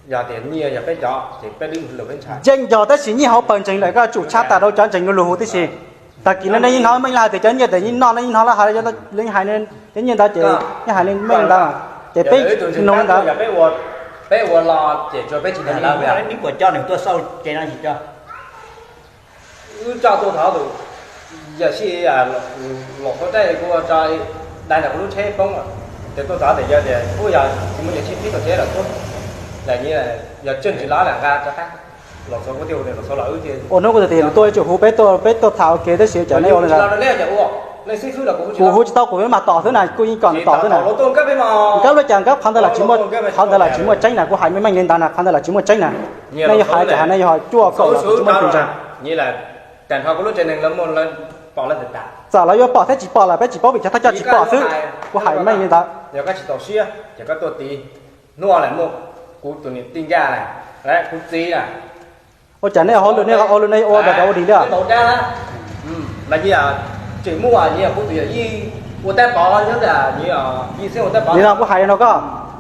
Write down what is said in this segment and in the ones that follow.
Yog tias nyiaj yog peb cov ces peb lub lug peb ntshai. Yeej yog, tab sis nyiaj hauv pawg ntseeg lawm koj yuav tsum tshaj tawm rau cov ntseeg lug lug huv tib si. Tag kis no nej yeej hnov Meej Laus hais tias cov nyiaj tes nyiaj noj, nej yeej hnov lawv hais, lawv hais, cov nyiaj ntawd ces yeej hais li Meej ntawd, ces peb nug li ntawd. Peb ua los ces peb tsis hais lawv, neb puas coj nws tuaj xauj ces no tsis coj. Wb coj tuaj thov tus, yawm sij los qhov dej kuv ua tso dai ntawm kuv lub tsheb poob, ces tuaj thov tias yog tias kuj yog tsis muaj nyiaj tsheb pib tau tsheb lawm tuaj, yog tseem tsis los lam nqa rov qab. Los xov kuv thiaj ua tias los xov los wb thiaj ua hnub kuv tias nws tuaj ib tsum hu peb tuaj, peb tuaj tham ua ke tab sis cas nej ua li ntawd. Kuv hu tsis tau, kuv mam tom xwb na, kuj yeej kom nws tom xwb na. Nkawd lub cas nkawd qhov ntawd los tsis muaj, qhov ntawd los tsis muaj tseeb na, kuv hais meej meej li ntawd na, qhov ntawd los tsis muaj tseeb na. Nej yuav hais tsam hais nej yuav cuaj kaum los tsis muaj tus ntseeg. Txawm lawv yuav pom thiab tsis pom los peb tsis paub vim cov thawj coj tsis pom xwb. Kuv hais meej li ntawd. Yog koj tsis txaus siab ces koj tuaj tiv, hnub lam muaj kuv tus niam tij Nkaj na, kuv txiv na. Ua cas nej hauj lwm nej ua lwm nej ua dag ua dig li? Mas tseem muaj nyiaj kuv tus yawm yij ua tab pov nyob ntawm yij xeeb ua tab pov li no. Kuv hais no koj,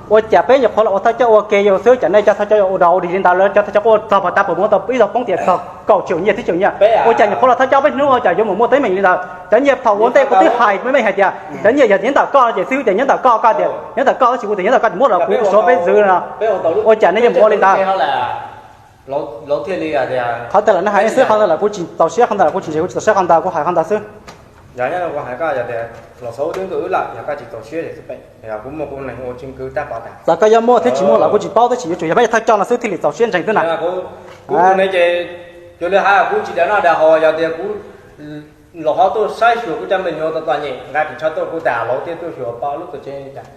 ua cas peb nyuam qhuav los ua thawj coj ua ke yus xwb, cas nej cov thawj coj ua dag ua dig li ntawd, lawv cov thawj coj ua txog pov tas puas muab tau ib tog poob tias txog kaum triệu nyiaj, thib triệu nyiaj. Ua cas nyuam qhuav los thawj coj peb hnub ua cas yuav mus muaj teeb meem li ntawd? Cov nyiaj thaum ua ntej kuv twb hais meej meej hais tias cov nyiaj yog nyob ntawm koj no ces xib hwb tias nyob ntawm koj, koj tias nyob ntawm koj, tab sis kuv tias nyob ntawm koj ces muab rau kuv suav peb txwv no. Ua cas nej yuav mus ua li ntawd? Qhov ntawd lawm nej hais nej xwb, qhov ntawd lawm kuv tsis txaus siab, qhov ntawd lawm kuv tsis ntseeg, kuv tsis txaus siab qhov ntawd, kuv hais qhov ntawd xwb. Yog nyob kuv hais koj yog tias los xauv wb twb ntuj wb lawm, yog koj tsis txaus siab ces xwb pem, yog kuv muaj kuv neeg ua tseem kwv tab pov tas. Txawm koj yuav muaj thiab tsis muaj los kuv tsis paub, tab sis yuav tsum yog peb thawj coj no xwb thiaj li txaus siab ntseeg xwb na. Kuv tus neeg ces cuag li hais kuv tsis dag noj dag haus, yog tias kuv los qhov tuaj saib xyuas kuv cov me nyuam txom txom nyem, nqa ris tsho tuaj kuv tas, laus thiaj tuaj xyuas pom lub tuam tsev cas,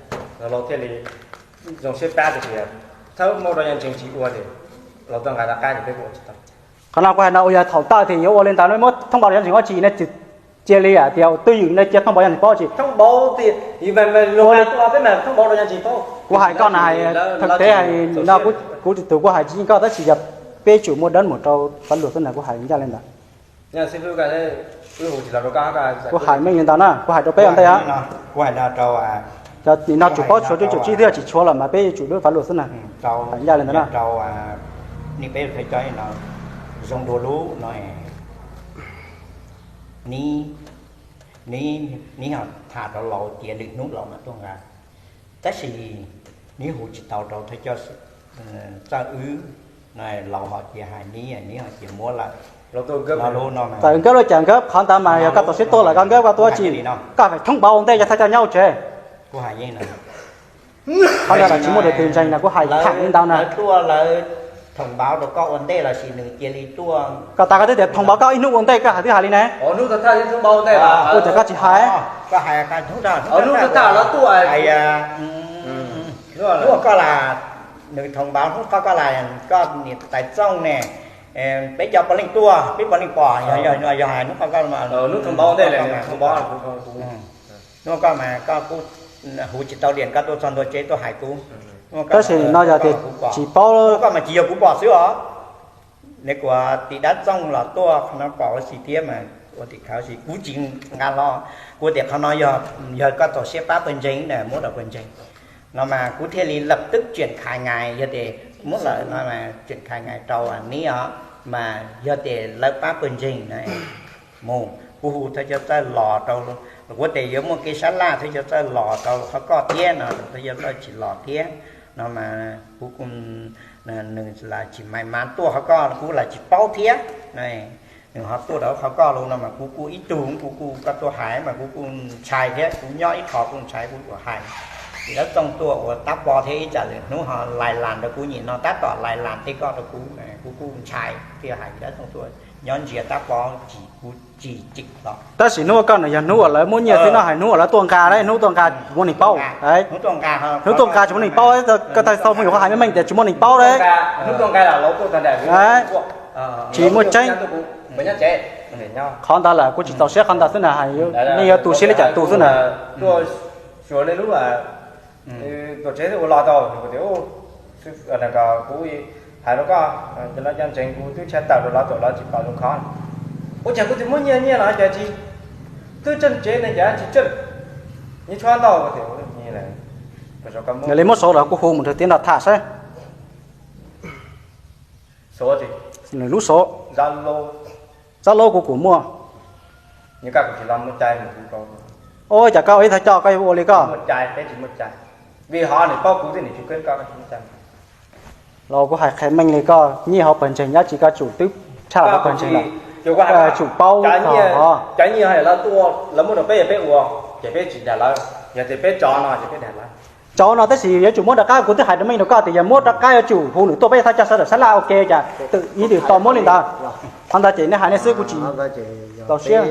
laus thiaj li zoo siab pab tias txhawb muab rau yaj ntseeg tsis ua ces laus tuaj nqa rov qab ces peb kuj ua tsis tau. Qhov no kuv hais no uas yog thaum ntawd tias yuav ua li ntawd no muab thooj npaus rau yaj ntseeg ua tsis, nej cia li tias twj ywm nej cia thooj npaus yaj ntseeg paub tsis. Kuv hais koj na, hais thaum peb hais no kuv tus kuv hais tsis yeej koj tab sis yog peb tsum muaj dab mus rau fav luag xwb na, kuv hais ncaj li ntawd. Kuv hais meej li ntawd na, kuv hais rau peb ua ntej. Cov nim no tsum paub tshuav tswv tsum tsib thiab tsis tshuav lawm mas peb tsum lub fav luag xwb na. Hais ncaj li ntawd na. Rau nej peb ua thawj coj no zoo dua lub no, neb, neb, neb ho tham rau laus tias lwm hnub laus mam tuaj nqa, tab sis neb hu tsis tau rau thawj coj Txawj Wb, laus ho cia hais neb, neb ho cia muab lawm. Txawm nkawd lub cas nkawd qhov ntawd mas yog koj txaus siab tuaj lawm koj nkawd koj tuaj tsis, koj feem thooj npaus ua ntej cov thawj coj nyob ua tsev. Qhov ntawd los tsis muaj tus twg ntseeg na, kuv hais tham li ntawd na. Lawv tuaj lawv thooj npaus rau koj ua ntej los sis nws cia li tuaj? Koj tas koj twb tias thooj npaus koj ib hnub ua ntej koj hais twb hais li ne. Ua cas koj tsis hais? Hnub koj las, nws thooj npaus hnub koj koj las koj niam tais Txooj ne, peb cov puav leej tuaj, peb puav leej pom, yog hais hnub koj, hnub koj mas koj kuj huv tsis tau diam koj tuaj txog ntua tsev tuaj hais kuv. Tab sis no yog tias tsis paub, koj mas tsis yog kuv pom xwb os. Nws kuv tis dab Txooj los tuaj qhov no pom ua si thiab mas ua tim khawv si kuv tsis nqa hlo. Kuv tias qhov no yog koj txaus siab pab pawg ntseeg na, muab rau pawg ntseeg no mas kuv thiaj li lawm twb tseem khai ngais, yog tias muab lawm no tseem khai ngais rau neb os, mas yog tias lawv pab pawg ntseeg na mus, kuv hu thawj cov Txawj los rau, kuv tias yuav muaj kev sab laj thawj cov Txawj los rau qhov koj thiab no, thawj cov Txawj tsis los thiab no mas kuv, nws las tsis mais mas tuaj qhov koj, kuv las tsis paub thiab. Nws ho tuaj rau qhov koj los no mas kuv kuj ib tug kuv kuj koj tuaj hais mas kuv kuj ntshai thiab, kuv nyob ib qho kuj ntshai kuv tuaj hais. Vim dab Txooj tuaj ua tab pob thiab ib tsam lwm hnub ho lais las rau kuv, nim no tab tom lais las tej koj rau kuv, kuv kuj ntshai thiaj hais vim dab Txooj tuaj nyob ntsia tab pob tsis, kuv tsis tsim los. Tab sis hnub koj no yog hnub uas lawv muab nyiaj xwb no, hais hnub uas lawv tuaj nqa, hnub tuaj nqa tsis muaj neeg paub. Hnub tuaj nqa tsis muaj neeg paub, koj tau xaus me nyuam qhuav hais meej meej tias tsis muaj neeg paub. Tsis muaj tseeb. Qhov ntawd lawm kuv tsis txaus siab qhov ntawd xwb na, nej yuav tu siab li cas tu xwb na. Tuam tsev ua los tau, kuv hais rau koj, cov no cov ntseeg kuv twb tshaj tawm rau lawv, lawv tsis pom zoo khov. Ua cas kuv twb muab nyiaj nyiaj los cas tsis, twb tseem tsev ne cas tsis tseem, nyiaj tshuav ntau. Li muab saud los kuv hu mus nrog tiav no tham saib. Nws lub xov, Zalo kuv kuj muaj. Ua cas koj ua ib thaj coj koj yuav ua li koj? Los kuv hais qhia meej li koj nyiaj hauv pawg ntseeg dab tsi koj tsum twb tshaj pawg ntseeg lawm. Tsum paub os. Tsov no tab sis yuav tsum muab rov qab, kuv twb hais rau meej rau koj tias yog muab rov qab yuav tsum hu nws tuaj peb thaj coj sawv daws sab laj ua ke cas twm ib twm tau muab li ntawd. Qhov ntawd ces nej hais nej xwb kuv tsis txaus siab.